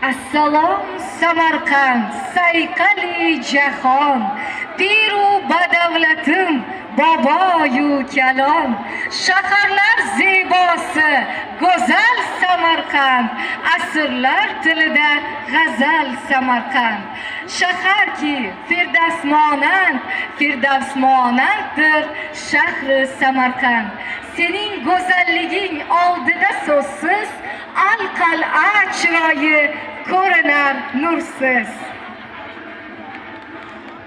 Assalom Samarqand, sayqali jahon, piru badavlatim, boboyu kalon, shaharlar zebosi, go'zal Samarqand, asrlar tilida g'azal Samarqand. Shaharki firdavsmonand, firdavsmonanddir shahri Samarqand. Sening go'zalliging oldida so'zsiz, al-qal'a chiroyi ko'rinar nursiz.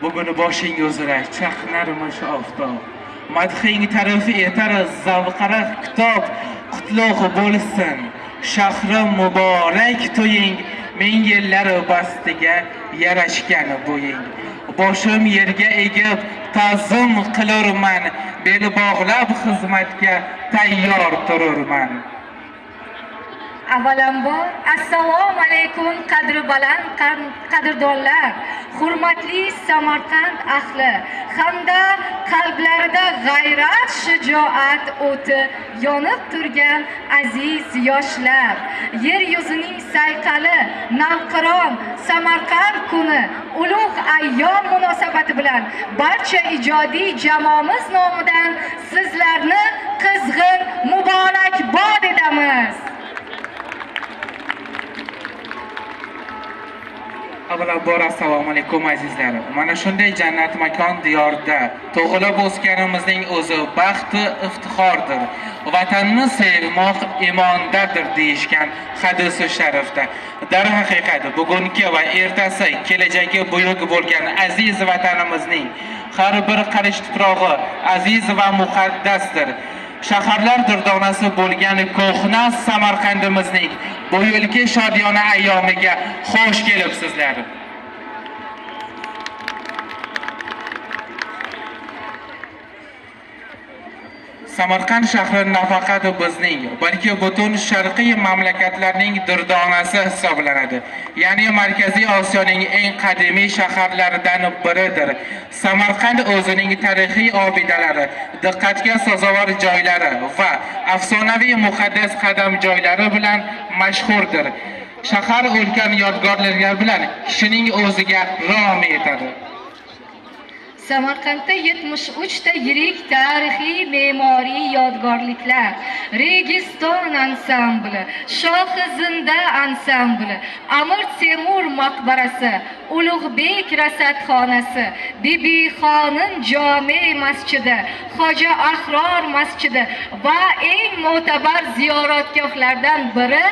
Bugun boshing uzra chaqnarmish oftob, madhing ta'rif etar zavqara kitob. Qutlug' bo'lsin shahri muborak to'ying, ming yillar bastiga yarashgan bo'ying. Boshim yerga egib ta'zim qilurman, bel bog'lab xizmatga tayyor tururman. Avvalambor assalomu alaykum qadri baland qadrdonlar, hurmatli Samarqand ahli hamda qalblarida g'ayrat, shijoat o'ti yonib turgan aziz yoshlar. Yer yuzining sayqali navqiron Samarqand kuni ulug' ayyom munosabati bilan barcha ijodiy jamoamiz nomidan sizlarni qizg'in muborakbod etamiz. Avvalambor assalomu alaykum azizlarim. Mana shunday jannat makon diyorda tug'ilib o'sganimizning o'zi baxtu iftixordir. Vatanni sevmoq imondadir deyishgan hadisi sharifda. Darhaqiqat bugungi va ertasi kelajagi buyuk bo'lgan aziz vatanimizning har bir qarich tuprog'i aziz va muqaddasdir. Shaharlar durdonasi bo'lgan ko'hna Samarqandimizning bu yilgi shodiyona ayyomiga xush kelibsizlar. Samarqand shahri nafaqat bizning, balki butun sharqiy mamlakatlarning durdonasi hisoblanadi. Ya'ni Markaziy Osiyoning eng qadimiy shaharlaridan biridir. Samarqand o'zining tarixiy obidalari, diqqatga sazovor joylari va afsonaviy muqaddas qadam joylari bilan mashhurdir. Shahar ulkan yodgorliklar bilan kishining o'ziga rom etadi. Samarqandda 73 ta yirik tarixiy me'moriy yodgorliklar, Registon ansambli, Shohi Zinda ansambli, Amir Temur maqbarasi, Ulug'bek rasadxonasi, Bibixonim jome masjidi, Hoji Ahror masjidi va eng mo'tabar ziyoratgohlardan biri